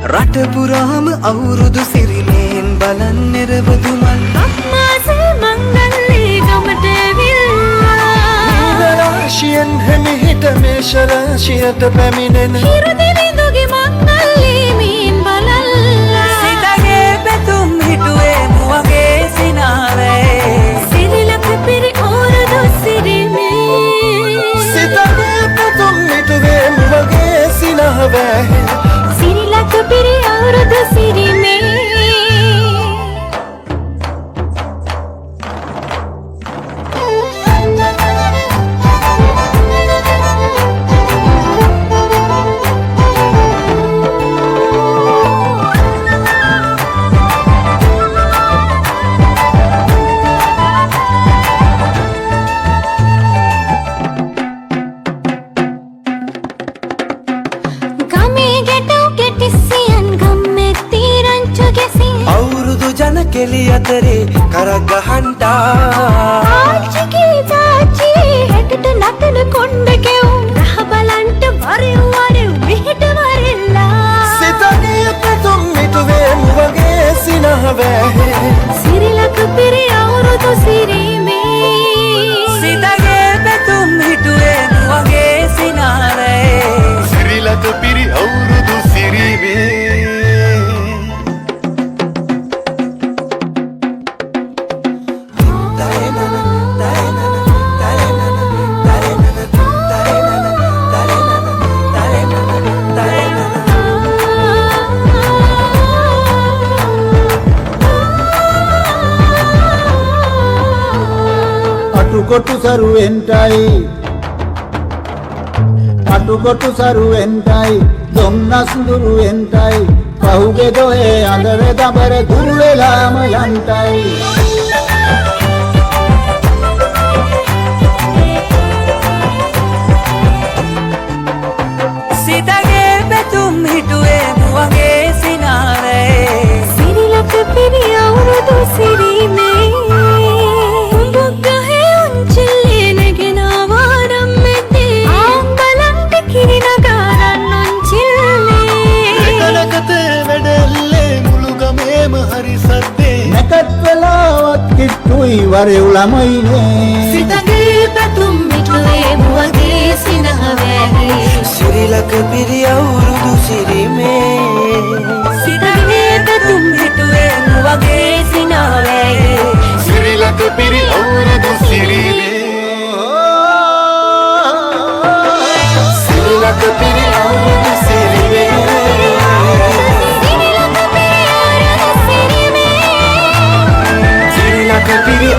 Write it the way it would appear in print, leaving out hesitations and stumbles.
රට පුරාම අවුරුදු සිරිමෙන් බලන් නිරවදු මල් අම්මාසේ මංගල්ලේ ගමට ඇවිල්ලා රාශියෙන් හිමිහිට මේෂ රාශියට පැමිණෙන හිරු දෙවිඳුගේ මංගල්ලේ මීන් බලල්ලා සිතගේ පැතුම් හිටුවේ මුවගේ සිනාවේ සිරිලක පිරි අවුරුදු සිරිමේ සිතගේ පැතුම් හිටුවේ මුවගේ සිනාවේ සිරිලක පිරි අවුරුදු සිරිමේ. අවුරුදු ජන කෙලි අතරේ කරක් ගහන්ටා ආච්චිගේ තාච්චියේ හැටට නටන කොණ්ඩ කෙවුම් රහ බලන්ට වරෙව් වරෙව් මෙහෙට වරෙල්ලා සිතගේ පැතුම් මිටුවේ මුවගේ සිනහවේ සිරිලක පිරි අවුරුදු සිරීමේ සිතගේ පැතුම් හිටුවේ මුවගේ සිනහවේ සිරිලක පිරි අවුරුදු සිරීමේ. අටුකොටු සරුවෙන්ටයි අටුකොටු සරුවෙන්ටයි දොම්නස් දුරුවෙන්ටයි පහුගේ දොහේ අඳර දඹර දුරු වෙලාම යන්ටයි. සිතගේ පැතුම් හිටුවේ මුවගේ සිනාවේ සිරිලක පිරි අවුරුදු සිරීමේ උඹක් ගහේ උන්චිල්ලේ නැගෙන වානම් මැද්දේ ආම් බලන්ට කිරි නගාරන් උන්චිල්ලේ නැකතේ වැඩෙල්ලේ මුළු ගමේම හරි සද්දේ නැකත් වෙලාවත් කිට්ටුයි වරෙව් ළමයිනේ සිතගේ පැතුම් මිටුවේ මුවගේ සිනහවේ සිරිලක පිරි අවුරුදු සිරීමේ සිතගේ පැතුම් හිටුවේ මුවගේ සිනාවේ සිරිලක පිරි අවුරුදු සිරීමේ සිරිලක පිරි අවුරුදු සිරීමේ සිරිලක පිරි අවුරුදු සිරීමේ සිරිලක පිරි